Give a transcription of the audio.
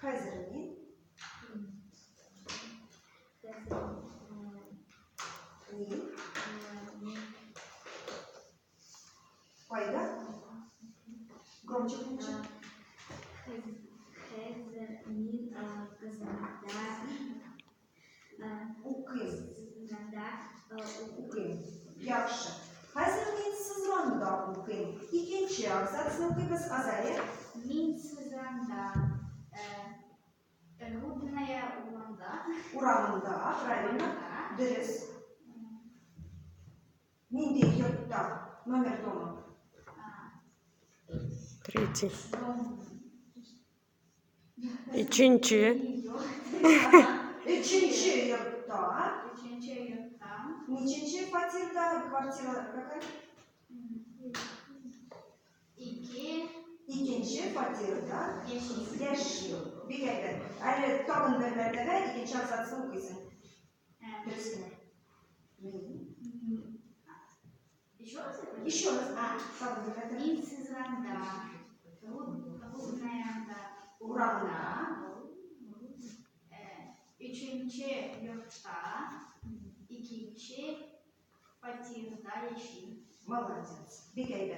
Хәзер мин. Мин. Кайда? Громче, громче. Хәзер мин Казанда Укыйм. Сызранда Укыйм. Яхшы. Хәзер мин Сызранда укыйм. Икенче абзацны укыйбыз. Азалия. Мин Сызранда Рудная урамда. Урамында, правильно. Дөрес. Нинди йортта? Номер дома. Третий. Икенче. Өченче йортта. Өченче йортта. Ниченче фатирда? Квартира какая? Ике. Икенче фатирда яшим. Яшим. Бик әйбәт. Әле тагын бер мәртәбә икенче абзацны укыйсың. Дөрес кенә. Мин. Еще раз? Еще раз. Тагын бер мәртәбә. Мин Сызранда. Рудная Урамында. Өченче йортта. Икенче фатирда яшим. Молодец. Бик әйбәт.